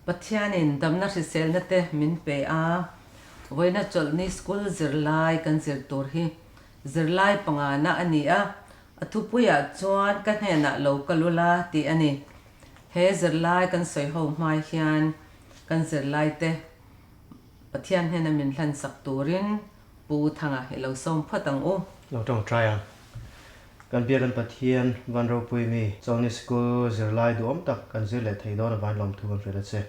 Pathianin damna hriselna te min pe a, vawiina chawlhni school zirlai kan zir tur hi zirlai pangana a ni a, a thupuiah chuan ka hnenah lo kal ula tih a ni. He zirlai kan sawi ho hma hian kan zirlaite Pathian hnena min hlansak turin Pu Thanga i lo sawm phawt ang u. Lo tawngtai ang. Kan Biakan Pathian van ropui mi Chawlhni Sikul zirlai duhawm tak kan zir leh thei dawn avain lawmthu kan hrilh a che.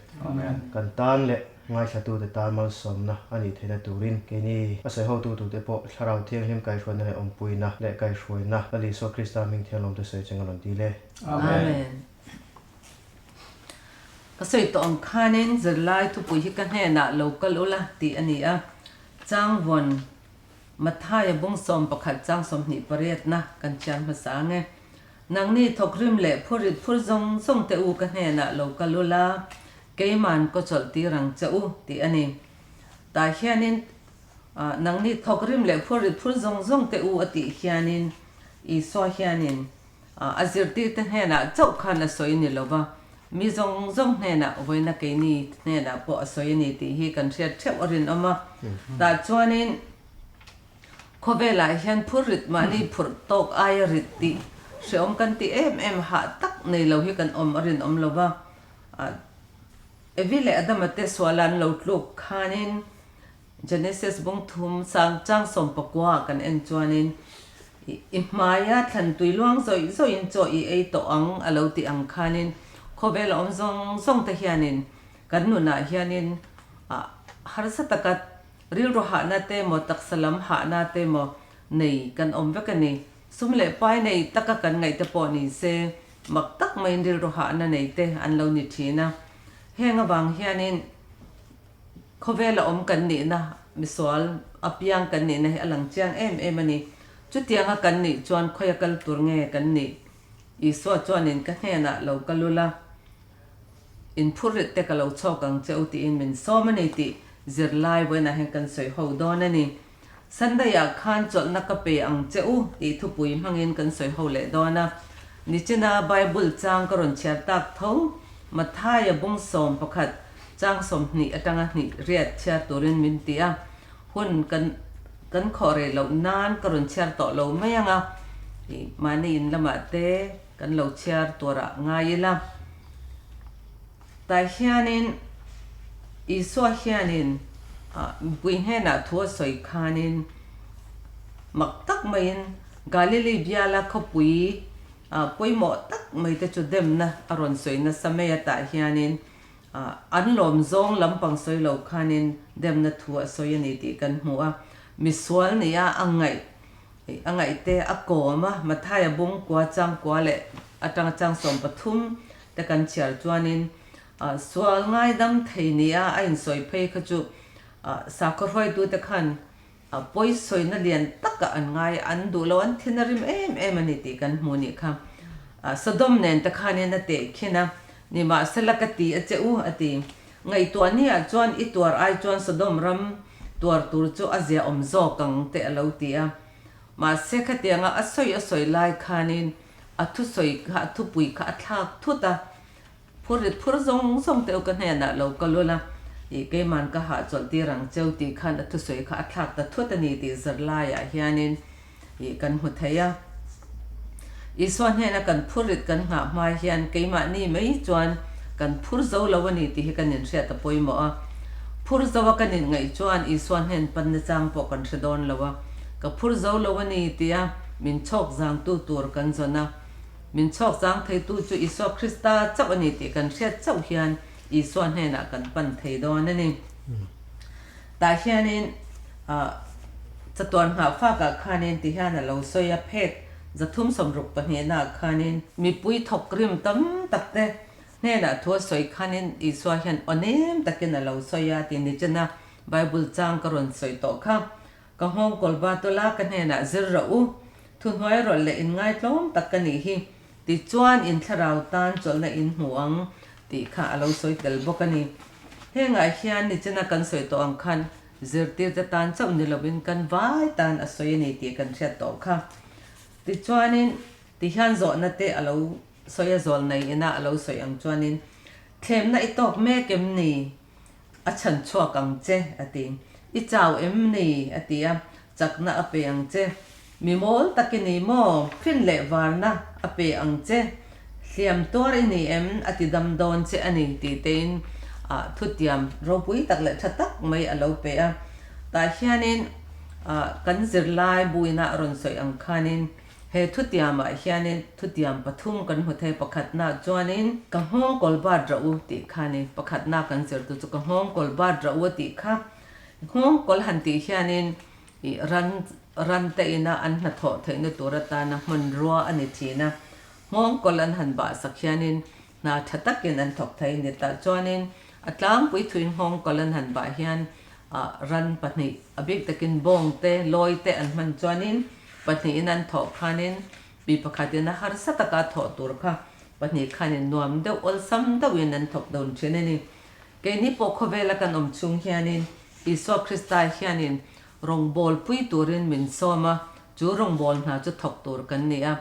Kan tan leh ngaithlatute tan malsawmna a nih theihna turin keini a sawi hotu tute pawh Thlarau Thianghlim kaihhruaina leh awmpuina leh kaihhruaina Lal Isua Krista hming thiang lawmte sawi cheng a rawn dil e. Amen. Ka sawi tawh ang khanin zirlai thupui hi ka hnenah lo kal ula tih a ni a, Changvawn Mathaia bung 11 chang 28 na kan chhiar hmasa ang e. Nangni thawkrim leh phurrit phur zawng zawng te u ka hnenah lo kal ula, keiman kaw chawlh tir ang che u tih a ni. Tah hianin nangni thawkrim leh phurrit phur zawng zawng te u a tih hianin Isua hianin A zirtirte hnenah chauh khan a sawi ni lo va, mi zawng zawng hnenah vawiina keini hnenah pawh a sawi a ni tih hi kan hriat theuh a rinawm a. Tah chuanin khawvelah hian phur rit mahni phurh tawk aia rit tih hreawm kan ti em em hah tak nei lo hi kan awm a rinawm lo va. Evi leh Adama te suala an lo tluk khanin Genesis bung thum sang chang 19 kan en chuanin i hmaia thlan tui luang zawih zawihin chaw i ei tawh ang a lo tih ang khanin khawvel a awm zawng zawng te hianin kan nunah hianin harsa taka rilru hahna te emaw taksa lam hahna te emaw nei kan awm vek a ni. Sum leh pai nei taka kan ngaih te pawh ni se mak tak maiin rilru hahna nei te an lo ni thin a. Heng avang hianin Khawvela awm kan nihna, misual apiang kan nihna hi a lang chiang em em a ni. Chutianga kan nih chuan khawia kal tur nge kan nih? Isua chuanin ka hnenah lo kal ula, in phurrit te ka lo chhawk ang che u tiin min sawm a ni tih zirlai vawiinah hian kan sawi ho dawn a ni. Sunday-ah khan chawlhna ka pe ang che u tih thupui hmangin kan sawi ho leh dawn a. Nichina Bible chang ka rawn chhiar tak tho, Mathaia bung 11 chang 20 atanga hnih riat chhiar turin min ti a, hun kan kan khawh reh loh nan ka rawn chhiar tawh lo mai ang a, ih mahni in lamah te kan lo chhiar turah ngai ila. Tah hianin Isua hianin mipui hnenah thu a sawi khanin mak tak maiin Galili biala khawpui pawimawh tak mai te chu demna a rawn sawi nasa mai a, tah hianin an lawm zawng lampang sawi lo khanin demna thu a sawi a ni tih kan hmu a. Misual nia a ngaih a ngaihte a kawm a, Mathaia bung kua chang kua leh atanga chang 13 te kan chhiar chuanin sual ngaidam thei nia a insawi phei kha chu sakhaw hruaitute khan pawisawina lian taka an ngai a, an duh lo, an thin a rim em em a ni tih kan hmu nih kha. Sodom nen te khanin a tehkhin a, nimahsela ka ti a che u a ti. Ngaihtuah niah chuan i tuar ai chuan Sodom ram tuar tur chu a ziaawm zawk ang te a lo ti a. Mahse khatianga a sawi a sawi lai khanin a thusawi kha a thupui kha a thlak thut a, Phur rit phur zawng zawng teuh ka hnenah lo kal ula, ih keiman ka hahchawlh tir ang cheu tih khan a thusawi kha a thlak ta thut a ni tih zirlaiah hianin ih kan hmu thei a. Isua hnena kan phur rit kan nghah hma hian keimahni mai chuan kan phur zo lo a ni tih hi kan inhriat a pawimawh a. Phur zo a kan inngaih chuan Isua hnen panna chang pawh kan hre dawn lo a. Ka phur zo lo a ni tia min chhawk zangtu tur kan zawn a. Min chhawk zang theitu chu Isua Krista chauh a ni tih kan hriat chauh hian Isua hnenah kan pan thei dawn a ni. Tah hianin chatuan nghah fakah khanin ti hian a lo sawi a, phek 362 ah khanin mipui thawk rim tam tak te hnenah thu a sawi khanin Isua hian aw nem takin a lo sawi a ti ni chena Bible chang ka rawn sawi tawh kha. Ka nghawng kawl ba tawla ka hnenah zir rawh u, thuhnuai rawlh leh inngai tlawm tak ka nih hi, tichuan in thlarau tan chawlhna in hmu ang tih kha a lo sawi tel bawk a ni. Hengah hian nichina kan sawi tawh ang khan zirtirte tan chauh ni lovin kan vai tan a sawi a ni tih kan hriat tawh kha. Tichuanin tihian zawhna te a lo sawi a, zawl nei ina a lo sawi ang chuanin. Thlemna i tawk mek em ni? A chhan chhuak ang che, a ti. I chau em ni? a ti a, chakna a pe ang che. Mi mawl tak i ni maw? Fin leh varna a pe ang che. Hliam tuar i ni em? A ti dam dawn che a ni, tih tein thutiam ropui tak leh tha tak mai a lo pe a. Tah hianin kan zirlai buina a rawn sawi ang khanin He thutiamah hianin thutiam pathum kan hmu thei, pakhatna chuanin ka nghawng kawl bat rah u tih kha a ni. Pakhatna kan zirtu chu ka nghawng kawl bat rah u a tih kha. Nghawng kawl han tih hianin ih ran ran te ina an hnathawh theihna tur atana hmanrua a ni thin a. Nghawng kawl an han bahsak hianin hna tha takin an thawk thei a ni. Tah chuanin a tlangpui thuin nghawng kawl an han bah hian ah ran pahnih a bik takin bawng te lawi te an hman chuanin pahnihin an thawh khanin mi pakhatin a harsa taka a thawh tur kha pahnih khanin nuam deuh awlsam deuhin an thawk dawn thin a ni. Keini pawh khawvela kan awm chhung hianin Isua Krista hianin rawngbâwl pui turin min sawm a, chu rawngbâwl hna chu thawk tur kan ni a.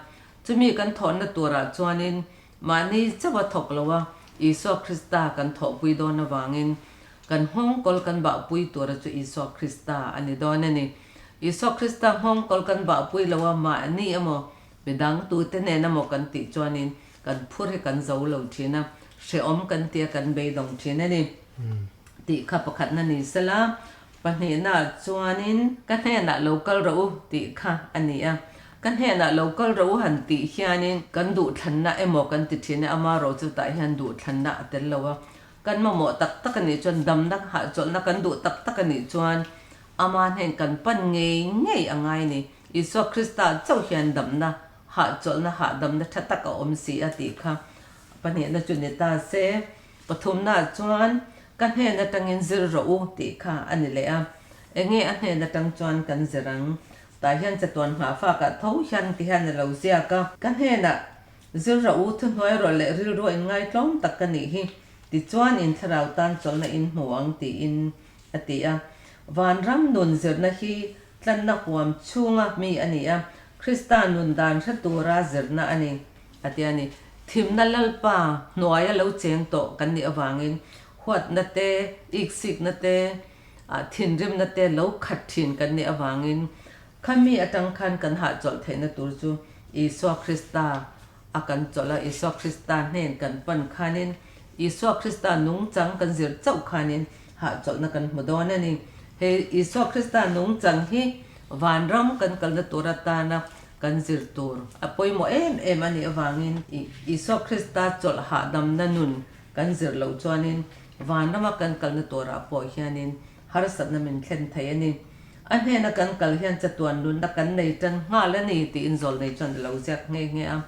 Chumi kan thawhna turah chuanin mahni chauh a thawk lo a, Isua Krista kan thawhpui dawn avangin Kan nghawngkawl kan bahpui tura chu Isua Krista a ni dawn a ni. Isua Krista nghawngkawl kan bahpui lo a, mahni emaw, midang tute nen emaw kan tih chuanin kan phur hi kan zo lo thin a, hrehawm kan tia kan beidawng thin a ni tih kha pakhatna ni sela, pahnihna chuanin ka hnenah lo kal rawh u tih kha a ni a. Ka hnenah lo kal rawh u han tih hianin kan duhthlanna emaw kan ti thin a, amaherawh chu tah hian duhthlanna a tel lo a, Kan mamawh tak tak a nih chuan damna hahchawlhna kan duh tak tak a nih chuan Ama hnen kan pan ngei ngei a ngai ni. Isua Krista chauh hian damna hahchawlhna hahdamna tha tak a awm si a tih kha pahnihna chu ni ta se. Pathumna chuan ka hnen atangin zir rawh u tih kha a ni leh a. Enge a hnen atang chuan kan zir ang? Tah hian chatuan nghahfakah tho hian ti hian a lo ziak a. Ka hnenah Zir rawh u, thuhnuai rawh leh rilru a inngaitlawm tak ka nih hi, tichuan in thlarau tan chawlhna in hmu ang tiin a ti a. Vanram nun zirna hi tlanna huam chhunga mi a ni a, Krista nun dan hre tura zirna a ni, a ti a ni. Thimna Lalpa hnuaia lo cheng tawh kan nih avangin huatna te, iksikna te, thinrimna te lo khat thin kan nih avangin Khami atang khan kan hahchawlh theihna tur chu Isua Krista a kan chawlh a, Isua Krista hnen kan pan khanin, Isua Krista nungchang kan zir chauh khanin hahchawlhna kan hmu dawn a ni. He Isua Krista nungchang hi vanram kan kalna tur atana kan zir tur a pawimawh em em a nih avangin Isua Krista chawlh hahdamna nun kan zir loh chuanin vanrama kan kalna turah pawh hianin harsatna min thlen thei a ni. A hnena kan kal hian chatuan nunna kan nei tan nghal a ni tiin zawlnei chuan a lo ziak nghe nghe a.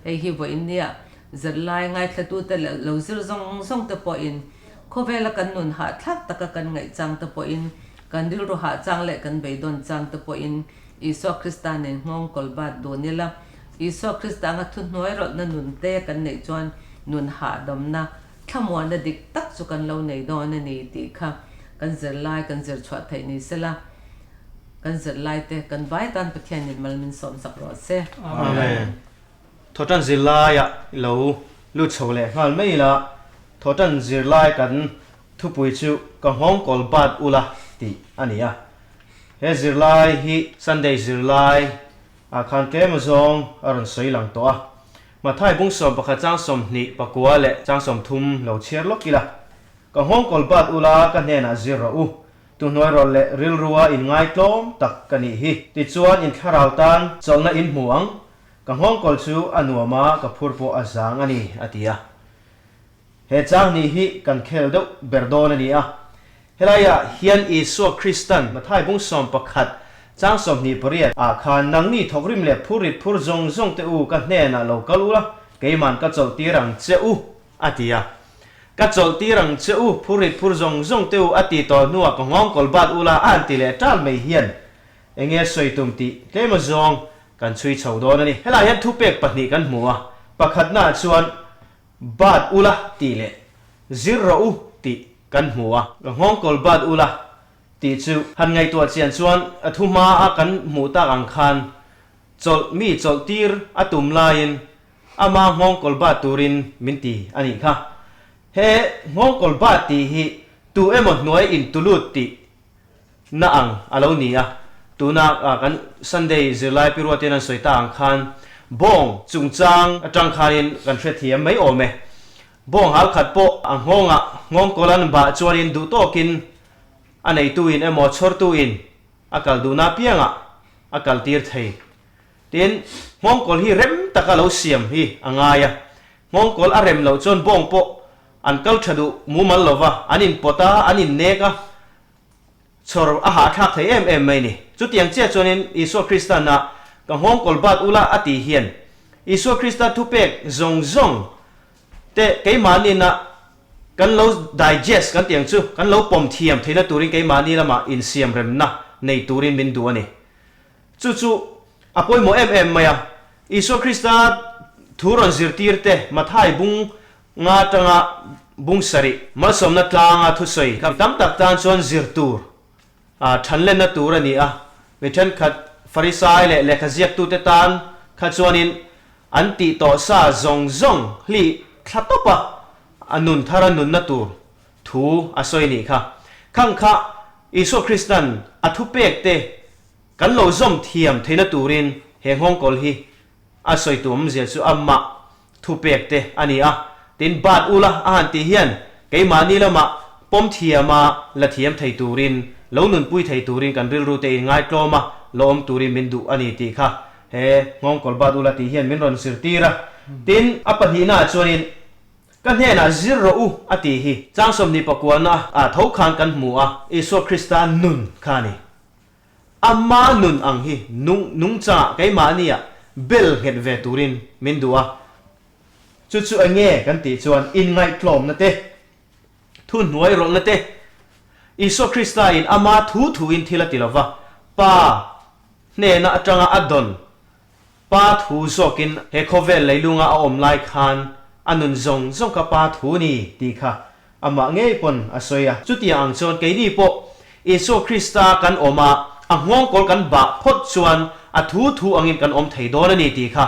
Hei hi vawiinnia zirlai ngaithlatute leh lo zir zawng zawng te pawhin khawvela kan nun hahthlak taka kan ngaih chang te pawhin, kan rilru hah chang leh kan beidawn chang te pawhin Isua Krista nen nghawng kawl bat dun ila, Isua Krista anga thuhnuai rawlhna nun te kan neih chuan nun hahdamna Thlamuanna dik tak chu kan lo nei dawn a ni tih kha kan zirlai kan zir chhuah theih ni sela, kan zirlaite kan vai tan Pathianin mal min sawmsak rawh se. Amen. Thawhtan zirlaiah i lo lut chho leh nghal mai ila, thawhtan zirlai kan thupui chu ka nghawng kawl bat ula tih a ni a. He zirlai hi Sunday zirlai ah khan tlem azawng a rawn sawi lang tawh a. Mathai bung 11 chang 20 pakua leh chang 30 lo chhiar lawk ila. Ka nghawng kawl bat ula ka hnenah zir rawh u. Tuhnuai rawlh leh rilrua in ngaitlawm tak ka nih hi. Tichuan in thlarau tan chawlhna in hmu ang. Ka nghawng kawl chu a nuam a, ka phur pawh a zang a ni, a ti a. He chang nih hi kan khel deuh ber dawn a ni a. Helaiah hian Isua Kristan Mathai bung 11 chang 28 ah khan nangni thawkrim leh phurrit phur zawng zawng te u ka hnenah lo kal ula, keiman ka chawlh tir ang che u, a ti a. Ka chawlh tir ang che u, phurrit phur zawng zawng te u a ti tawh hnuah ka nghawng kawl bat ula a han ti leh ṭal mai hian enge sawi tum tih tlem azawng kan chhui chho dawn a ni. Helaiah hian thupek pahnih kan hmu a, pakhatnaah chuan Bat ula tih leh zir rawh u tih kan hmu a. Ka nghawngkawl bat ula tih chu han ngaihtuah chian chuan a thu hma a kan hmuh tak ang khan chawlh mi chawlh tir a tum laiin ama nghawngkawl bat turin min ti a nih kha. He nghawngkawl bat tih hi tu emaw hnuai intulut tih na ang a lo ni a, tuna kan Sunday zirlai pi ruatin an sawi ta ang khan bawng chungchang atang khanin kan hrethiam mai awm e. Bawng hal khat pawh a nghawngah nghawngkawl an bah chuanin duh tawkin a neituin emaw chhawrtuin a kal duhna apiangah a kaltir thei. Tin, nghawngkawl hi rem taka lo siam hi a ngai a, nghawngkawl a rem loh chuan bawng pawh an kal tha duh mumal lova, an inpawt a, an innek a, Chhawr a hahthlak thei em em mai ni. Chutiang chiah chuanin Isua Krista'n a ka nghawngkawl bat ula a tih hian Isua Krista thupek zawng zawng te keimahniina kan lo digest kan tih ang chu kan lo pawm thiam theihna turin keimahni lamah insiamremna nei turin min duh a ni. Chu chu a pawimawh em em mai a. Isua Krista thu rawn zirtir te Mathai bung Nga atanga bung sarih malsawmna tlanga thusawi kha tam tak tan chuan zir tur thanlenna tur a ni a. Mi thenkhat Farisai leh lehkha ziaktute tan kha chuanin an tih tawh sa zawng zawng hlih thla tawp a, a nun thara nunna tur thu a sawi nih kha. Khang kha Isua Krista'n a thupekte kan lo zawm thiam theihna turin he nghawngkawl hi A sawi tu awmzia chu amah thupek te a ni a, tin bat ula a han tih hian keimahni lamah pawm thiama la thiam thei turin, lo nunpui thei turin kan rilru te in ngaitlawm a, lo awm turin min duh a ni tih kha he nghawngkawl bat ula tih hian min rawn zirtir a. Tin, a pahnihnaah chuanin ka hnenah zir rawh u a tih hi chang 29 ah tho khan kan hmu a, Isua Krista nun kha a ni. Ama nun ang hi nung nungchangah keimahnia bel nghet ve turin min duh a. Chu chu enge kan tih chuan inngaihtlawmna te, thuhnuai rawlhna te, Isua Krista in ama thu thuin thil a ti lova, Pa hnena atanga a dawn Pa thu zawkin he khawvel leilunga a awm lai khan a nun zawng zawng kha Pa thu ni tih kha amah ngei pawn a sawi a. Chutiang ang chuan keini pawh Isua Krista kan awm a, a nghawngkawl kan bah phawt chuan a thu thu angin kan awm thei dawn a ni tih kha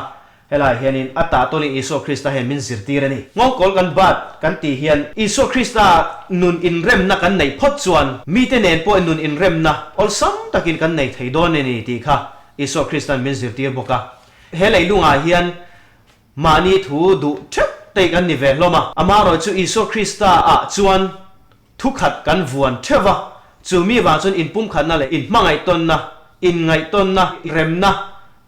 helai hianin a tah tawlin Isua Krista hian min zirtir a ni. Nghawngkawl kan bat kan tih hian Isua Krista nun inremna kan neih phawt chuan mite nen pawh nun inremna awlsam takin kan nei thei dawn a ni tih kha Isua Krista'n min zirtir bawk a. He leilungah hian mahni thu duh theuh te kan ni ve hlawm a. Amaherawh chu Isua Krista ah chuan thukhat kan vuan theuh va, chu mi vang chuan inpumkhatna leh inhmangaihtawnna, inngaihtawnna, remna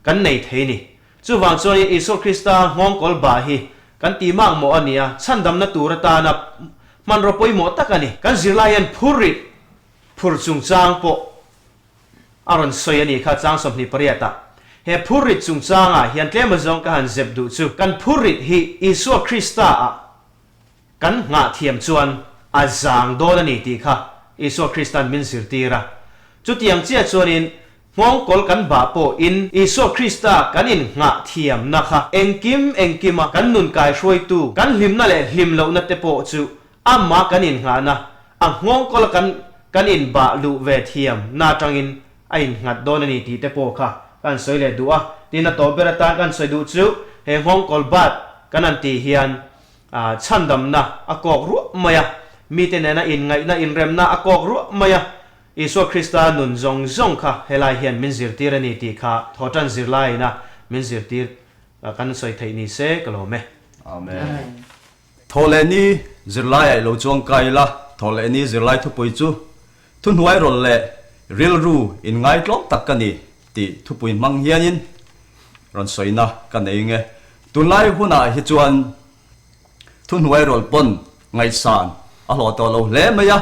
kan nei thei ni. Chuvang chuanin Isua Krista nghawngkawl bah hi kan tih mak mawh a ni a, chhandamna tur atana hmanraw pawimawh tak a ni. Kan zirlai hian phurrit phur chungchang pawh A rawn sawi a nih kha chang 28 ah. He phurrit chungchangah hian tlem azawng ka han zep duh chu kan phurrit hi Isua Krista ah kan nghah thiam chuan a zang dawn a ni tih kha Isua Krista'n min zirtir a. Chutiang chiah chuanin nghawngkawl kan bah pawh in Isua Krista kan in nghah thiamna kha engkim engkima kan nun kaihruaitu kan hlimna leh hlim lohna te pawh chu Amah kan innghahna, a nghawngkawla kan kan inbah luh ve thiam na atangin a innghat dawn a ni tih te pawh kha kan sawi leh duh a. Tin, a tawp ber atan kan sawi duh chu he nghawngkawl bat kan han tih hian chhandamna a kawk ruah mai a, mite nena inngaihna, inremna a kawk ruah mai a, Isua Krista nun zawng zawng kha helai hian min zirtir a ni tih kha thawhtan zirlaiina min zirtir kan sawi theih ni se ka lawm e. Amen. Thawhlehni zirlaiah i lo chuang kai ila, thawhlehni zirlai thupui chu thuhnuai rawlh leh rilru inngaitlawm tak ka ni tih thupui hmang hianin rawn sawina ka nei nge. Tunlai hunah hi chuan thuhnuai rawlh pawn ngaihsan a hlawh tawh lo hle mai a,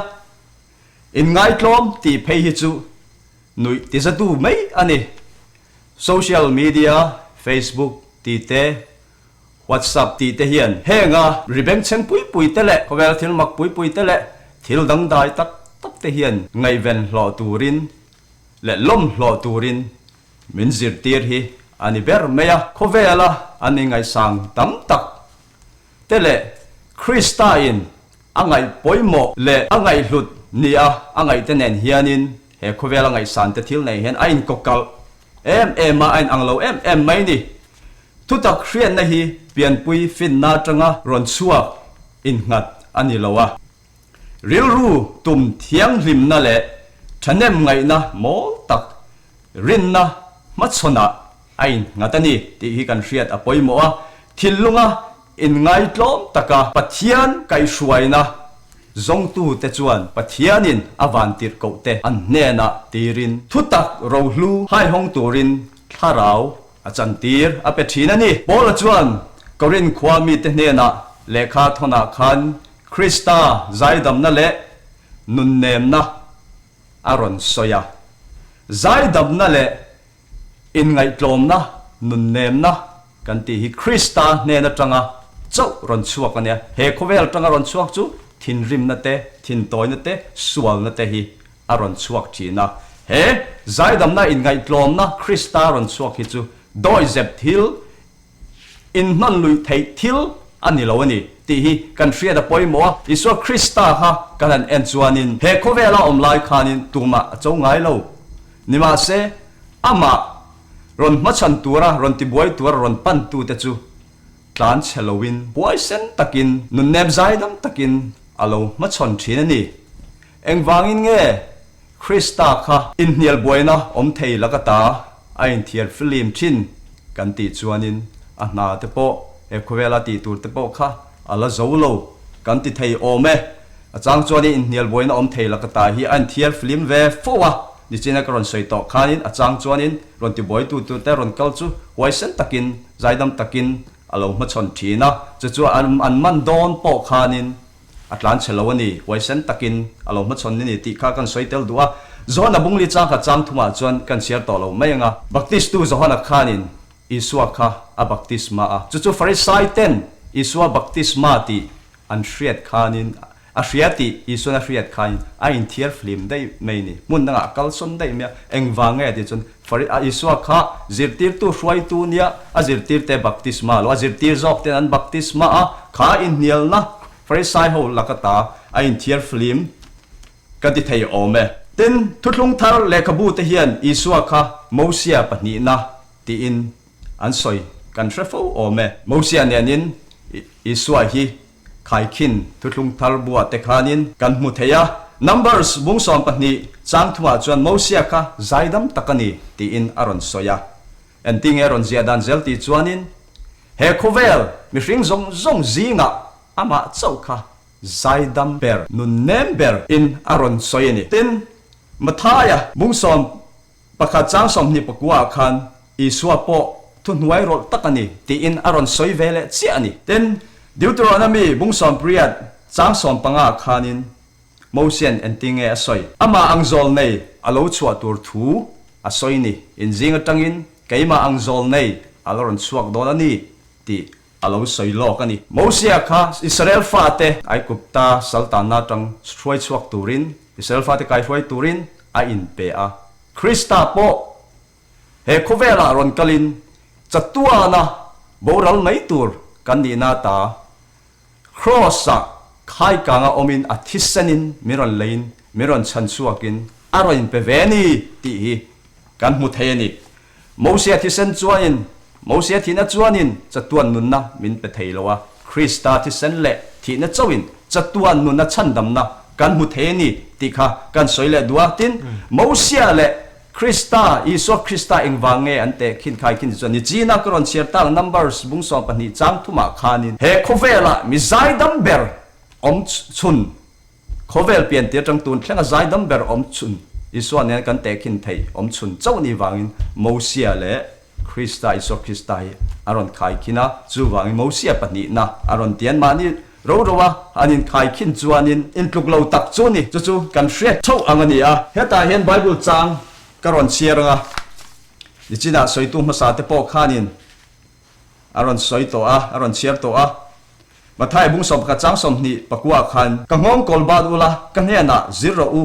inngaitlawm tih phei hi chu nuih tizatu mai a ni. Social media, Facebook tih te, WhatsApp tih te hian henga ri bengchheng pui pui te leh khawvel thil mak pui pui te leh thil dangdai tak tak te hian ngaihven hlawh turin leh lawm hlawh turin min zirtir hi a ni ber mai a. Khawvela an ingaihsang tam tak te leh Krista in a ngaih pawimawh leh a ngaihhlut nia a ngaih te nen hianin he khawvela ngaihsan te thil nei hian a inkawkalh em em a, a inang lo em em mai ni. Thutak hriatna hi pianpui finna atanga rawn chhuak innghat a ni lo a. Rilru tum thianghlimna leh thahnem ngaihna mawl tak rinna hmachhawnah a innghat a ni tih hi kan hriat a pawimawh a, thinlunga inngaitlawm taka Pathian kaihhruaina zawngtute chuan Pathianin a vantirhkohte an hnenah tirin thutak rohlu haihawng turin thlarau a chantir a pe thin a ni. Paula chuan Korinth khua mite hnenah lehkha thawnah khan Krista zaidamna leh nunnemna a rawn sawi a. Zaidamna leh inngaihtlawmna, nunnemna kan tih hi Krista hnen atanga chauh rawn chhuak a nia. He khawvel atanga rawn chhuak chu thinrimna te, thintawina te, sualna te hi a rawn chhuak thin a. He zaidamna, inngaihtlawmna Krista rawn chhuak hi chu dawihzep thil, inhnawn luih theih thil a ni lo a ni tih hi kan hriat a pawimawh a. Isua Krista kha kan han en chuanin he khawvela awm lai khanin tumah a cho ngai lo. Nimahse, amah rawn hmachhan tura rawn tibuai tura rawn pantute chu tlan chhe loin huaisen takin, nunnem zaidam takin a lo hmachhawn thin a ni. Engvangin nge Krista kha inhnial buaina awm thei laka ta a inthiar film thin kan tih chuanin a hna te pawh he khawvela tih tur te pawh kha a la zo lo kan ti thei awm e. A chang chuanin inhnial buaina awm thei laka ta hi a inthiar film ve fo a, nichina ka rawn sawi tawh khanin a chang chuanin rawn tibuaitu tur te rawn kal chu huaisen takin zaidam takin a lo hmachhawn thin a, chu chu an man dawn pawh khanin A tlan chhe lo a ni, huaisen takin a lo hmachhawn a ni tih kha kan sawi tel duh a. Johana bungli chang kha chang thumah chuan kan chhiar tawh lo mai ang a. Baptistu Johana khanin Isua kha a baptisma a, chu chu Farisai ten Isua baptisma tih an hriat khanin a hria tih Isuan a hriat khanin a inthiar flim daih mai a ni. Hmun dangah a kalsawn daih mai a, engvang nge tih chuan Fari a Isua kha zirtirtu hruaitu nia a zirtirte baptisma lo, a zirtir zawk ten an baptisma a, kha inhnialna Farisai ho laka ta a inthiar flim ka ti thei awm e. Tin, Thuthlung Thar lehkhabu te hian Isua kha Mosia pahnihna tiin an sawi kan hre fo awm e. Mosia nenin Isua hi Khaikhin Thuthlung Thar buah te khanin kan hmu thei a, Numbers bung 12 chang thumah chuan Mosia kha zaidam tak a ni tiin a rawn sawi a. Entinge a rawn ziah dan zel tih chuanin he khawvel mihring zawng zawng zingah amah chauh kha zaidam ber, nunnem ber in a rawn sawi a ni. Tin, Mathaia bung 11 chang 29 ah khan Isua pawh thuhnuai rawlh tak a ni tiin a rawn sawi ve leh chiah a ni. Tin, Deuteronomy bung 18 chang 15 ah khanin Mosian entinge a sawi? Amah ang zawl nei a lo chhuah tur thu a sawi ni. Inzing atangin keimah ang zawl nei a la rawn chhuak dawn a ni tih a lo sawi lawk a ni. Mosia kha Israel fate Aigupta saltanna atang hruai chhuak turin, Israel fate kaihruai turin a inpe a. Krista pawh he khawvelah rawn kalin chatuana boral mai tur kan nihna ta Kraws-ah khaikanga awmin a thisenin min rawn leiin min rawn chhan chhuakin a rawn inpe ve a ni tih hi kan hmu thei a ni. Mosia thisen chuanin, Mosia thihna chuanin chatuan nunna min pe thei lo a, Krista thisen leh thihna chauhin chatuan nunna chhandamna kan hmu thei a ni tih kha kan sawi leh duh a. Tin, Mosia leh Krista, Isua Krista engvang nge an teh khin khai khin chuan nichina ka rawn chhiar tak Numbers bung 12 chang thumah khanin he khawvelah mi zaidam ber awm chhun, khawvel piantir atang tun thlenga zaidam ber awm chhun Isua nen kan teh khin theih awm chhun chauh ni vangin Mosia leh Krista, Isua Krista hi a rawn khai khin a, chuvangin Mosia pahnihna a rawn ti an mahni Ro ro a, an inkhaikhin chuanin intluk lo tak chu ni. Chu chu kan hriat theuh ang a ni a. Hetah hian Bible chang ka rawn chhiar ang a, nichinah sawitu hmasa te pawh khanin a rawn sawi tawh a, a rawn chhiar tawh a. Matthai bung 11 chang 24 khan, Ka nghawng kawl bat ula, ka hnenah zir rawh u.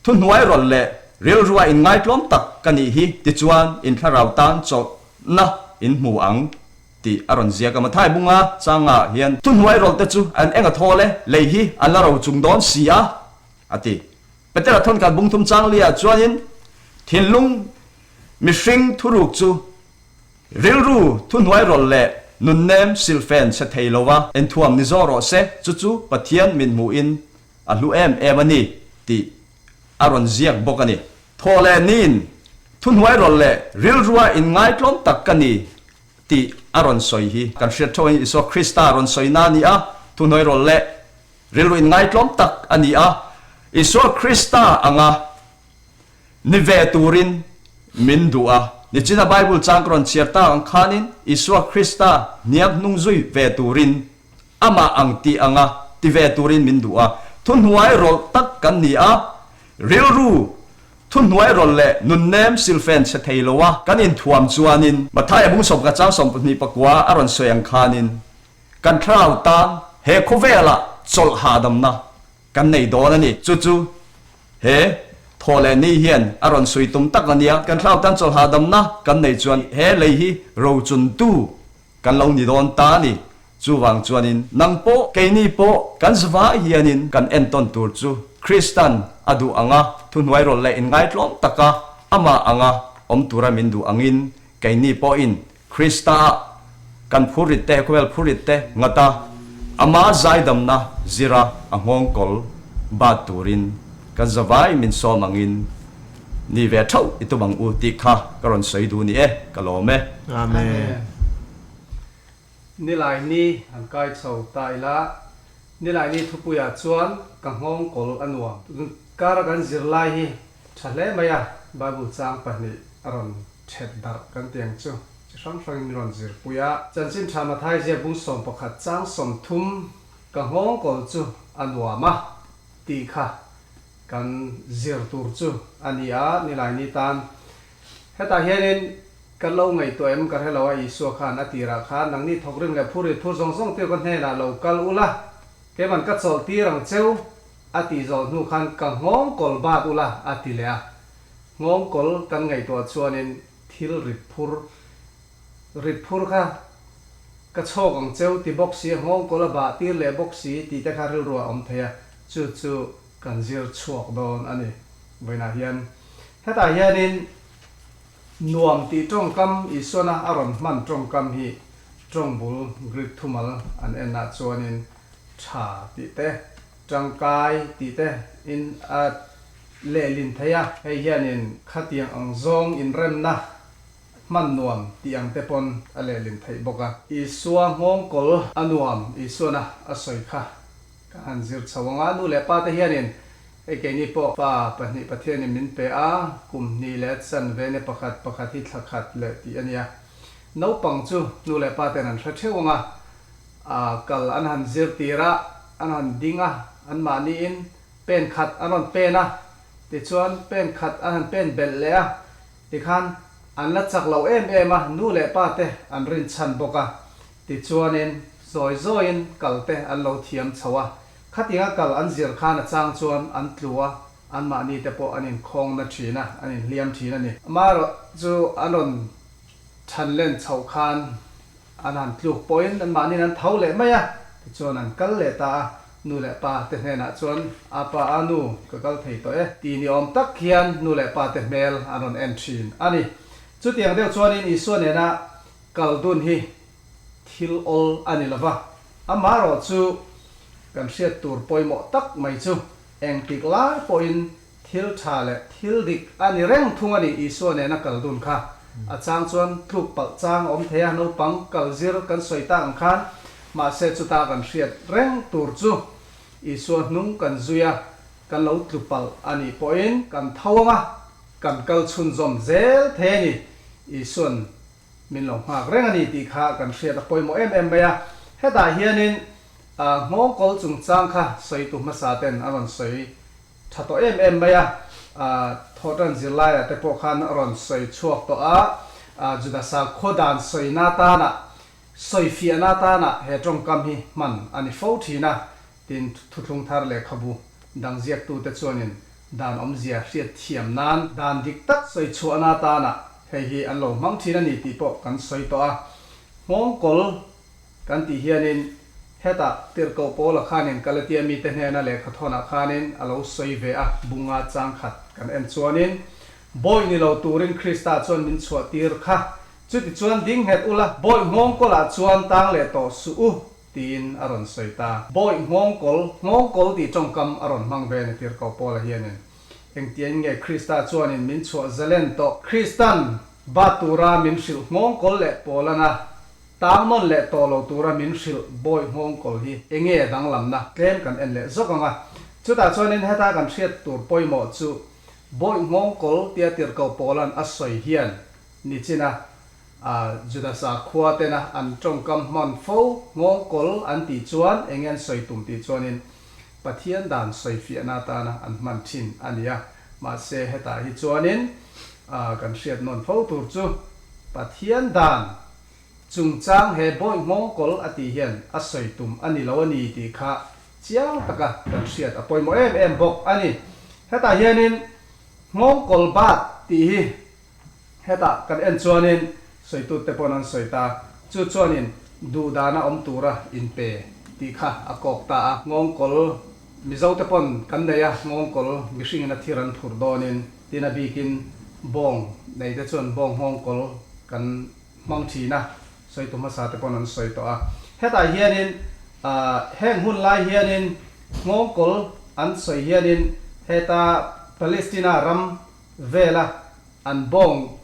Thuhnuai rawlh leh rilrua inngaitlawm tak ka nih hi, tichuan in thlarau tan chawlhna in hmu ang. Tih a rawn ziak a. Mathai bunga changah hian thuhnuai rawlhte chu an eng a thawl e, lei hi an la ro chung dawn si a, a ti. Petera thawnkhat bung thum chang liah chuanin thinlung mihring thuruk chu rilru thuhnuai rawlh leh. nunnem silhfen chhe thei lova enthuam ni zawk rawh se, chu chu Pathian mithmuhin a hlu em em a ni tih a rawn ziak bawk a ni. Thawhlehniin thuhnuairawlh leh rilrua inngaitlawm tak ka ni tih a rawn sawi hi kan hriat theuh in Isua Krista rawn sawina a ni a, thuhnuairawlh leh rilru inngaitlawm tak a ni a, Isua Krista anga ni ve turin min duh a. Nichina Bible chang ka rawn chhiar tak ang khanin Isua Krista hniak hnung zui ve turin amah ang tih anga ti ve turin min duh a, thuhnuai rawlh tak kan ni a, rilru thuhnuai rawlh leh nunnem silfen chhe thei lo a kan inthuam chuanin Mathaia bung sawmkhat chang 24 a rawn sawi ang khanin kan thlarau tan he khawvelah chawlh hahdamna kan nei dawn a ni. Chu chu he thaw leh ni hian a rawn sawi tum tak a nia, kan thlarau tan chawlh hahdamna kan neih chuan he lei hi rochuntu Kan lo ni dawn ta a ni. Chuvang chuanin nang pawh, keini pawh kan zavai hianin kan entawn tur chu Kristan a duh anga thuhnuairawlh leh inngaitlawm taka amah anga awm tura min duh angin keini pawhin Krista-ah kan phurrit te, khawvel phurrit te ngata ama zaidamna zira a nghawngkawl bat turin kan zavai min sawm angin Ni ve thauh i tum ang u tih kha ka rawn sawi duh ni e, ka lawm e. Amen. Nilai ni han kai chho ta ila, Nilai ni thupuiah chuan ka nghawng kawl a nuam. Kara kan zirlai hi tha hle mai a, Bible chang pahnih a rawn thet darh kan ti ang chu, chi hrang hrangin min rawn zirpui a. Chanchin tha Mathai ziak bung 11 chang 30 ka nghawng kawl chu a nuam a tih kha Kan zir tur chu a ni a, Nilaini tan. Hetah hianin kan lo ngaihtuah em ka hre lo a, Isua khan a tirah khan nangni thawkrim leh phur rit phur zawng zawng tir ka hnenah lo kal ula, keiman ka chawlh tir ang cheu a tih zawh hnu khan ka nghawng kawl bat ula a ti leh a. Nghawng kawl kan ngaihtuah chuanin thil rit phur rit phur kha ka chhawk ang cheu ti bawk si a, nghawng kawl a bah tir leh bawk si tih te kha rilru a awm thei a, chu chu Kan zir chhuak dawn a ni. Vawiinah hian hetah hianin nuam tih tawngkam Isuana a rawn hman tawngkam hi tawngbul Greek thumal an enah chuanin tha tih te, tangkai tih te in a lehlin thei a. Hei hianin khatiang ang zawng inremna hman nuam tih ang te pawn a lehlin theih bawk a. Isua nghawngkawl a nuam Isuana a sawi kha Ka han zir chho ang a, nu leh pa te hianin hei keini pawh pa pahnih Pathianin min pe a, kum hnih leh chan ve ne pakhat pakhat hi thla khat leh tih a nia. Naupang chu nu leh pa ten an hre theuh ang a, aa kal an han zir tir a, an han ding a, anmahniin pen khat an rawn pen a, tichuan pen khat an han pen belh leh a, tikhan an la chak lo em em a, nu leh pa te an rinchhan bawk a, Tichuanin, zawi zawiin kal te an lo thiam chho a, khatinga kal an zir khan a chang chuan an tlu a, anmahni te pawh an inkhawng na thin a, an inhliam thin a ni. Amaherawh chu an rawn than len chhoh khan an han tluk pawhin anmahniin an tho leh mai a, tichuan an kal leh ta a, nu leh pa te hnenah chuan, A pa, a nu, ka kal thei tawh e, ti ni awm tak hian nu leh pa te hmel an rawn en thin a ni. Chutiang deuh chuanin Isua nena Kal dun hi thil awl a ni lova, amaherawh chu kan hriat tur pawimawh tak mai chu engtik lai pawhin thil tha leh thil dik a ni reng thung a ni Isua nena kal dun kha. A chang chuan tluk palh chang a awm thei a, naupang kal zir kan sawi tak ang khan, mahse chuta kan hriat reng tur chu Isua hnung kan zui a, kan lo tlu palh a nih pawhin kan tho ang a, kan kal chhunzawm zel thei a ni Isua'n Min lo nghak reng a ni tih kha kan hriat a pawimawh em em mai a. Hetah hianin nghawngkawl chungchang kha sawitu hmasa ten a rawn sawi tha tawh em em mai a. Thawhtan zirlaiah te pawh khan a rawn sawi chhuak tawh a. Juda sakhaw dan sawina atana, sawifiahna atana he tawngkam hi hman a ni fo thin a. Tin, thuthlung thar lehkhabu dang ziaktute chuanin dan awmzia hriat thiam nan dan dik tak sawi chhuahna atana hei hi an lo hmang thin a ni tih pawh kan sawi tawh a. Nghawngkawl kan tih hianin hetah tirhkoh Paula khanin Galatia mite hnena lehkhathawnah khanin a lo sawi ve a, bunga chang khat kan en chuanin, Bawi ni lo turin Krista chuan min chhuah tir kha. Chutichuan ding nghet ula, Bawih nghawngkawlah chuan tang leh tawh suh u, tiin a rawn sawi ta. Bawih nghawngkawl, nghawngkawl tih tawngkam a rawn hmang ve a ni Tirhkoh Paula hianin. Engtiang nge Krista chuanin min chhuah zalen tawh? Kristan bat tura min hrilh nghawngkawl leh Paulana tang nawn leh tawh lo tura min hrilh bawih nghawngkawl hi enge danglamna tlem kan en leh zawk ang a. Chutah chuanin heta kan hriat tur pawimawh chu bawih nghawngkawl tia Tirhkoh Paula'n a sawi hian Nichina Juda sakhua tena an tawngkam hman fo nghawngkawl an tih chuan enge an sawi tum tih chuanin Pathian dan sawifiahna atana an hman thin a ni a. Mahse hetah hi chuanin kan hriat nawn fo tur chu Pathian dan chungchang he bawih nghawngkawl a tih hian a sawi tum a ni lo a ni tih kha chiang taka kan hriat a pawimawh em em bawk a ni. Hetah hianin nghawngkawl bat tih hi Hetah kan en chuanin sawitute pawn an sawi ta, chu chuanin duhdana awm tura inpe tih kha a kawk ta a. Nghawngkawl Mizote pawn kan nei a, nghawngkawl mihringin a thir an phurh dawnin tin a bikin bawng neite chuan bawng nghawngkawl kan hmang thin a, sawitu hmasa te pawn an sawi tawh a. Hetah hianin heng hun lai hianin nghawngkawl an sawi hianin heta Palestina ram vela an bawng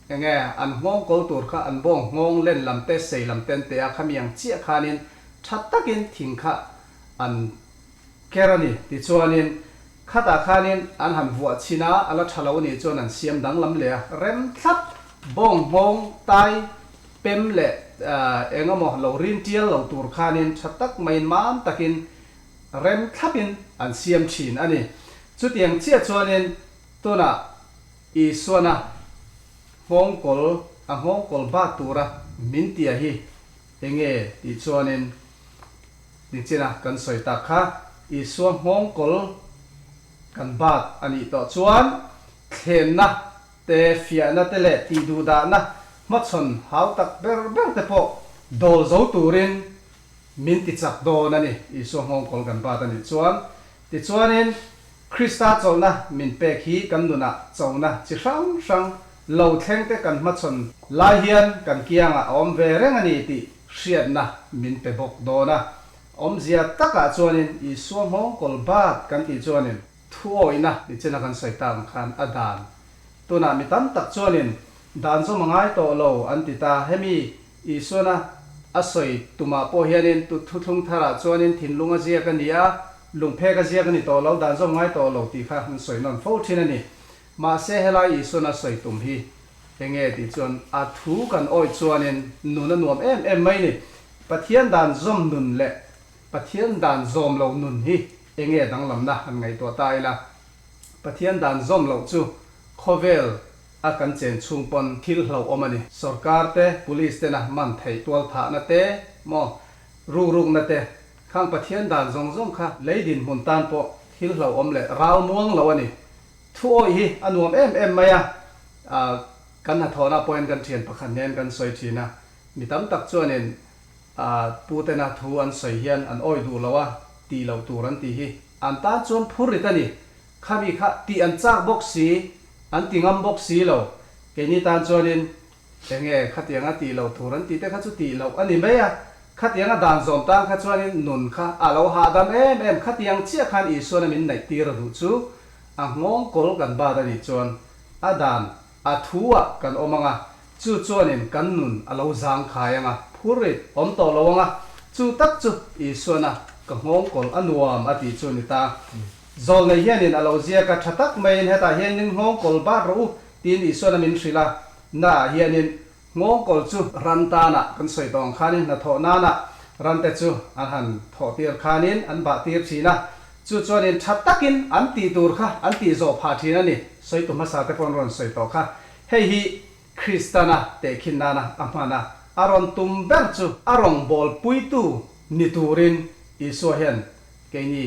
enge an nghawng kawl tur kha an bawng nghawng len lam te sei lam ten te a khami ang chiah khanin tha takin thing kha an ker a ni. Tichuanin khatah khanin an han vuah chhin a, a la tha lo nih chuan an siam danglam leh a, rem thlap bawng nghawng tai pem leh eng emaw lo rin tial lo tur khanin tha tak maiin mam takin rem thlapin an siam thin a ni. Chutiang chiah chuanin Tunah Isuana nghawngkawl a nghawngkawl bak tura min tia hi enge tih chuanin nichina kan sawi tak kha Isua nghawngkawl kan bat a nih tawh chuan thlenna te fiahna te leh tihduhdahna hmachhawn hau tak ber ber te pawh dawl zo turin min ti chak dawn a ni Isua nghawngkawl kan bat a nih chuan. Tichuanin Krista chawlhna min pek hi kan nunah chona chi hrang hrang lo thleng te kan hmachhawn lai hian kan kiangah a awm ve reng a ni tih hriatna min pe bawk dawn a. Awmzia takah chuanin Isua nghawngkawl bat kan tih chuanin thuawihna nichina kan sawi tak ang khan a dan. Tunah mi tam tak chuanin dan zawm a ngai tawh lo an ti ta. Hemi Isuana a sawi tumah pawh hianin tu thuthlung tharah chuanin thinlung a ziak a ni a, lungphek a ziak a ni tawh lo, dan zawm ngai tawh lo tih kha an sawi nawn fo thin a ni. Mahse helai Isuana sawi tum hi enge tih chuan a thu kan awih chuanin nun a nuam em em mai ni. Pathian dan zawm nun leh Pathian dan zawm lo nun hi enge danglamna han ngaihtuah ta ila. Pathian dan zawm loh chu khawvel a kan chen chhung pawn thil hlauhawm a ni. Sorkar te, police tena man theih tualthahna te maw, rukrukna te, khang Pathian dan zawng zawng kha lei dinhmun tan pawh thil hlauhawm leh rau muang lo a ni. Thu awih hi a nuam em em mai a, kan hnathawhna pawhin kan thian pakhat nen kan sawi thin a, mi tam tak chuanin pu tena thu an sawi hian an awih duh lo a, tih loh tur an tih hi an tan chuan phur rit a ni. Khami kha tih an chak bawk si, an ti ngam bawk si lo. Keini tan chuanin enge khatianga tih loh tur an tih te kha chu tih loh a ni mai a. Khatianga dan zawm tan kha chuanin nun kha a lo hahdam em em. Khatiang chiah khan Isuana min neih tir a duh chu a nghawngkawl kan bat a nih chuan a dan a thu ah kan awm ang a, chu chuanin kan nun a lo zangkhai ang a, phurrit awm tawh lo ang a, chu tak chu Isuana ka nghawngkawl a nuam a tih chu a ni ta. Zawlnei hianin a lo ziak a, tha tak maiin hetah hianin nghawngkawl bat rawh u tiin Isuana min hrilh a, naah hianin nghawngkawl chu ran tanah kan sawi tawh ang khanin hnathawh nanah rante chu an han thawh tir khanin an bah tir thin a, chu chuanin tha takin an tih tur kha an tih zawh phah thin a ni, sawitu hmasa te pawh an rawn sawi tawh kha. Hei hi Kristana tehkhin nana a hman a, a rawn tum ber chu a rawngbâwl puitu ni turin Isua hian keini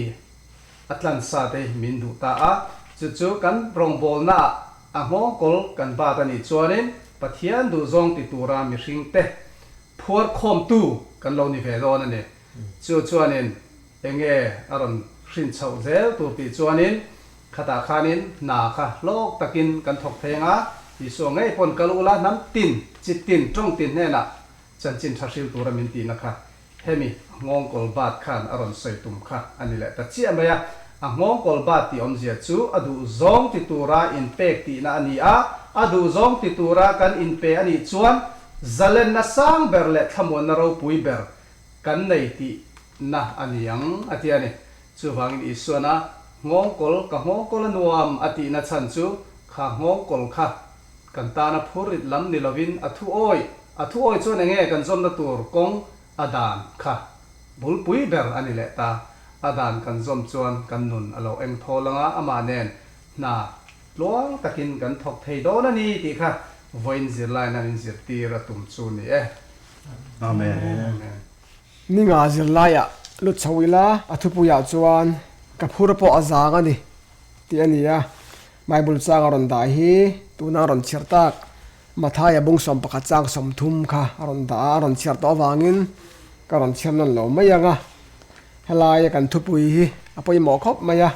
a tlansa te min duh ta a, chu chu kan rawngbawlnaah a nghawngkawl kan bat a nih chuanin Pathian duhzawng ti tura mihringte phuar khawmtu kan lo ni ve dawn a ni. Chu chuanin enge a rawn hrin chhoh zel tur tih chuanin khatah khanin hna kha hlawk takin kan thawk thei ang a. Isua ngei pawn kal ula hnam tin, chi tin, tawng tin hnenah chanchin tha hril tura min tihna kha hemi a nghawngkawl bat khan a rawn sawi tum kha a ni leh ta chiah mai a. A nghawngkawl bat tih awmzia chu a duh zawng ti tura inpek tihna a ni a, a duh zawng ti tura kan inpe a nih chuan zalenna sang ber leh thlamuanna ropui ber kan nei tihna a ni ang a ti a ni. Chuvangin Isuan a nghawngkawl ka nghawngkawl a nuam a tihna chhan chu kha nghawngkawl kha kan tana phurrit lam ni lovin a thu awi, a thu awi chuan enge kan zawmna tur kawng a dan kha bulpui ber a ni leh ta. A dan kan zawm chuan kan nun a lo eng thawl anga amah nen hna tluang takin kan thawk thei dawn a ni tih kha vawiin zirlaiin an inzirtir a tum chu ni e. Amen. Amen. Ni nga zirlaiah lut chho ila a thupuiah chuan ka phur pawh a zang a ni tih a ni a, Bible chang a rawn dah hi tuna a rawn chhiar tak Mathaia bung 11 chang 30 kha a rawn dah a, a rawn chhiar tawh avangin ka rawn chhiar nawn lo mai ang a, helaia kan thupui hi a pawimawh khawp mai a,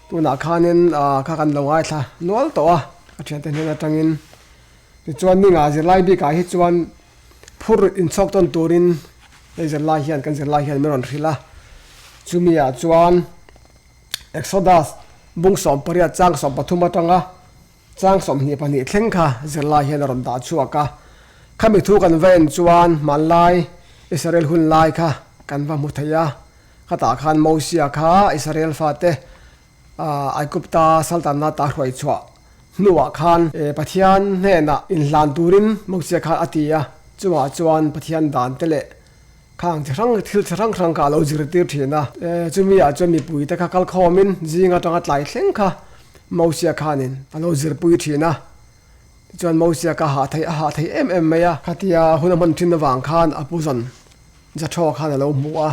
tunah khanin kha kan lo ngaithla nual tawh a, ka thiante hnen atangin tichuan ni nga zirlai bikah hi chuan Phur inchhawk tawn turin hei zirlai hian kan zirlai hian min rawn hrilh a, chumi ah chuan Exodus bung 18 chang 13 atanga chang 22 thleng kha zirlai hian a rawn dah chhuak a, khami thu kan va en chuan hmanlai Israel hun lai kha kan va hmu thei a, khatah khan Mosia kha Israel fate Aigupta saltanna ta hruai chhuah hnuah khan Pathian hnenah inhlan turin Mosia khan a ti a, chungah chuan Pathian dan te leh khang chi hrang thil chi hrang hrang kha a lo zirtir thin a. Chumi ah chuan mipui te kha kal khawmin zing atanga tlai thleng kha Mosia khanin a lo zirpui thin a. Tichuan Mosia kha hah thei a hah thei em em mai a. Khatia hun a hman thin avang khan a pu zawn Jethro khan a lo hmu a,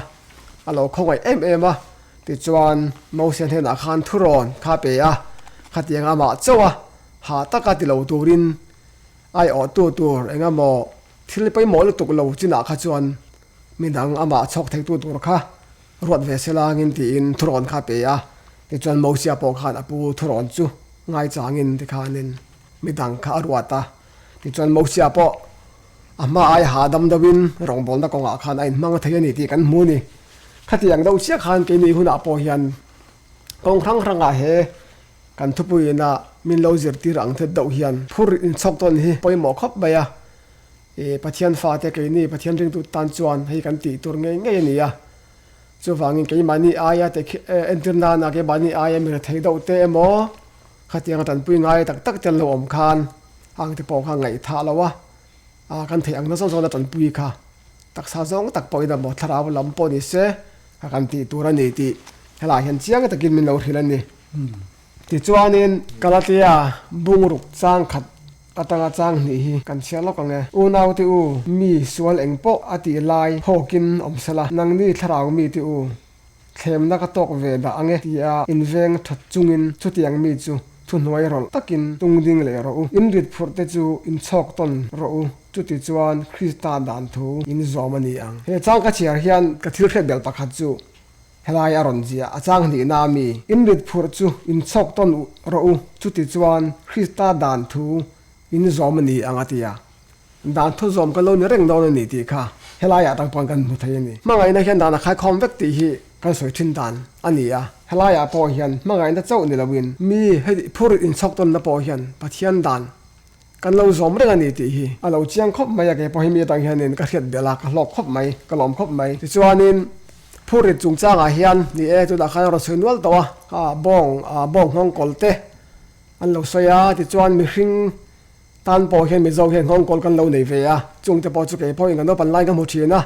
a lo khawngaih em em a. Tichuan, Mosia hnenah khan thurawn kha a pe a, khatiang amah chauh a hah taka ti lo turin aiawhtu tur engemaw thil pawimawh lutuk lo chinah kha chuan midang amah chhawk theitu tur kha ruat ve se langin tiin thurawn kha a pe a. Tichuan, Mosia pawh khan a pu thurawn chu ngaichangin tikhanin midang kha a ruat a. Tichuan, Mosia pawh A hma ai hahdam deuhin rawngbawlna kawngah khan a inhmang thei a ni tih kan hmu a ni. Khatiang deuh chiah khan keini hunah pawh hian kawng hrang hrangah he kan thupuiina min lo zirtir ang thet deuh hian phur inchhawk tawn hi pawimawh khawp mai a. I Pathian fate keini Pathian ringtu tan chuan hei kan tih tur ngei ngei a ni a. Chuvangin keimahni aia te khi entir nana keimahni aia mi rethei deuh te emaw khatianga tanpui ngai tak tak te an lo awm khan Ang te pawh kha ngaihthah lo a, a kan theih ang na zawng zawng a tanpui kha taksa zawng tak pawhin a maw thlarau lam pawh ni se a kan tih tur a ni tih helaiah hian chiang takin min lo hrilh a ni. Tichuanin Galatia bungruk chang khat atanga chang hnih hi kan chhiar lawk ang e. Unau te u, mi sual eng pawh a tih lai hawkin awm sela, nangni thlarau mi te u, Thlemna ka tawk ve dah ang e tia inveng that chungin chutiang mi chu thuhnuai rawlh takin tung ding leh rawh u. In rit phurh te chu in chhawk tawn rawh u, chuti chuan Krista dan thu in zawm a ni ang. He chang ka chhiar hian ka thil hriat belh pakhat chu helai a rawn ziah a chang hnihna a mi. In rit phurh chu in chhawk tawn rawh u, chuti chuan Krista dan thu in zawm a ni ang a ti a. Dan thu zawm kan lo ni reng dawn a ni tih kha helaiah tang pawn kan hmu thei a ni. Hmangaihna hian dan a khaikhawm vek tih hi kan sawi thin dan a ni a, helaiah pawh hian hmangaihna chauh ni loin mi heti phur inchhawk tawnna pawh hian Pathian dan kan lo zawm reng a ni tih hi a lo chiang khawp mai a, kei pawh hi mi atang hianin ka hriat belh a, ka hlawk khawp mai, ka lawm khawp mai. Tichuanin phurrit chungchangah hian ni e, tunah khan a rawn sawi nual tawh a, kha bawng bawng nghawng kawl te an lo sawi a, tichuan mihring Tan pawh hian Mizo hian nghawngkawl kan lo nei ve a, chungte pawh chu kei pawhin kan naupan lai ka hmu thin a,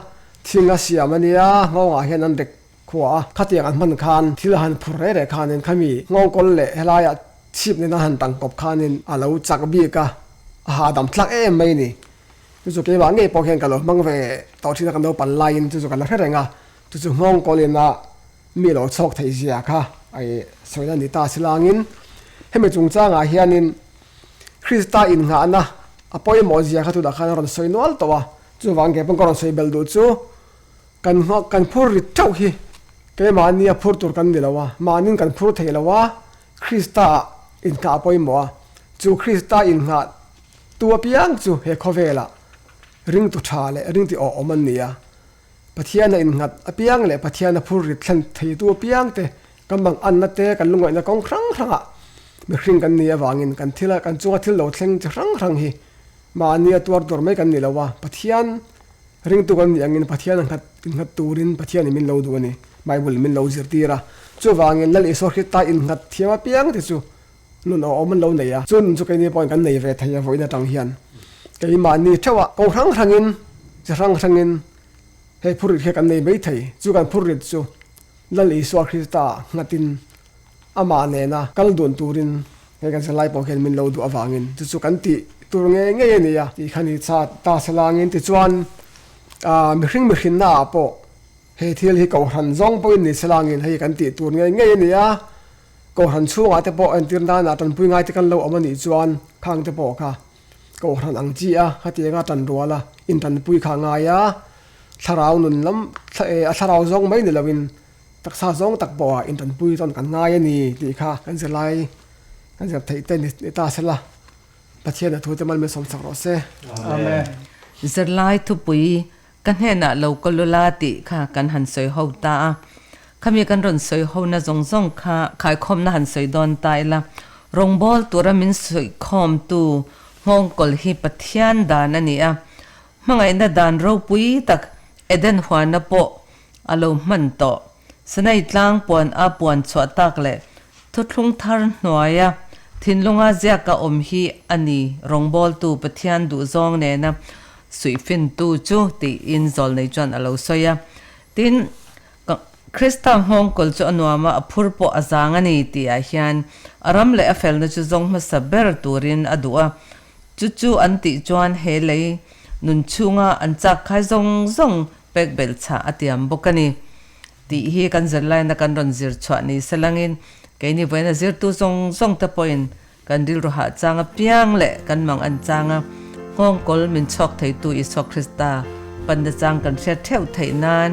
thing a siam a nia, nghawngah hian an rek khua a, khatiang an hman khan thil a han phur reh reh khanin khami nghawngkawl leh helaiah chhip nena han tangkawp khanin a lo chak bik a, a hahdam thlak em mai a ni. Chu chu keimah ngei pawh hian ka lo hmang ve tawh thin a, kan naupan laiin chu chu ka la hre reng a, chu chu nghawngkawlin a mi lo chhawk theih zia kha a sawina ni ta silangin hemi chungchangah hianin Krista innghahna a pawimawh zia kha tunah khan a rawn sawi nual tawh a, chuvang ke pawn ka rawn sawi belh duh chu kan nghawk kan phur rit theuh hi keimahni a phur tur kan ni lo a, mahnin kan phur thei lo a, Krista ah innghah a pawimawh a, chu Krista innghah. tu apiang chu he khawvelah ringtu tha leh ringti awh awm an ni a. Pathiana innghat apiang leh Pathiana phurrit thlen theitu apiang te kan mang anna te kan lungaihna kawng hrang hrangah mihring kan ni avangin kan thila kan chunga thil lo thleng chi hrang hrang hi mahnia tuar tur mai kan ni lo a. Pathian ringtu kan nih angin Pathian a nghat innghat turin Pathianin min lo duh a ni. Bible in min lo zirtir a. Chuvangin Lal Isua Krista innghat thiam apiang te chu nun awhawm an lo nei a. Chu nun chu keini pawhin kan nei ve thei a vawiin atang hian keimahni theuhah ko hrang hrangin chi hrang hrangin hei phurrit hi kan nei mai thei. Chu kan phurrit chu Lal Isua Krista nghatin amah nena kal dun turin hei kan zirlai pawh hian min lo duh avangin chu chu kan tih tur ngei ngei a ni a tih kha ni cha ta selangin tichuan mihring mihrinnaah pawh he thil hi kohhran zawng pawhin ni selangin hei kan tih tur ngei ngei a ni a. Kohhran chhungah te pawh entir nana tanpui ngai te kan lo awm a nih chuan khang te pawh kha Kohhran ang chi a, hetianga tan rual a, intanpui kha a ngai a, thlarau nun lam a thlarau zawng mai ni loin taksa zawng tak pawha intanpui chuan kan ngai a ni tih kha kan zirlai kan zir theih te ni ta sela Pathian a thu te malmilsawm chak rawh se. Amen. Zirlai thupui Ka hnenah lo ka lu la tih kha kan han sawi ho ta a, khami kan rawn sawi hona zawng zawng kha khaikhawmna han sawi dawn ta ila, rawngbâwl tura min sawikhawmtu nghawngkawl hi Pathian dan a ni a, hmangaihna dan ropui tak Eden huana pawh a lo hman tawh. Sinai tlang puan a puan chhuah tak leh thuthlung thar hnuaia thinlunga ziaka awm hi a ni rawngbawltu Pathian duhzawng nena suihfintu chu tiin zawlnei chuan a lo sawi a. Tin, Krista nghawngkawl chu a nuam a, a phur pawh a zang a ni tihah hian a ram leh a felna chu zawng hmasa ber turin a duh a. Chu chu an tih chuan he lei nun chhunga an chak khai zawng zawng Pek belhchhah a tiam bawk a ni tih hi kan zirlaina kan rawn zir chhuah ni se langin keini vawiina zirtu zawng zawng te pawhin kan rilru hah chang apiang leh kan mang an chang a, nghawngkawl min chhuak theitu Isua Krista panna chang kan hriat theuh theih nan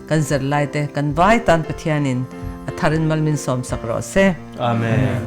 kan zirlaite kan vai tan Pathianin a tharin mal min sawmsak rawh se. Amen.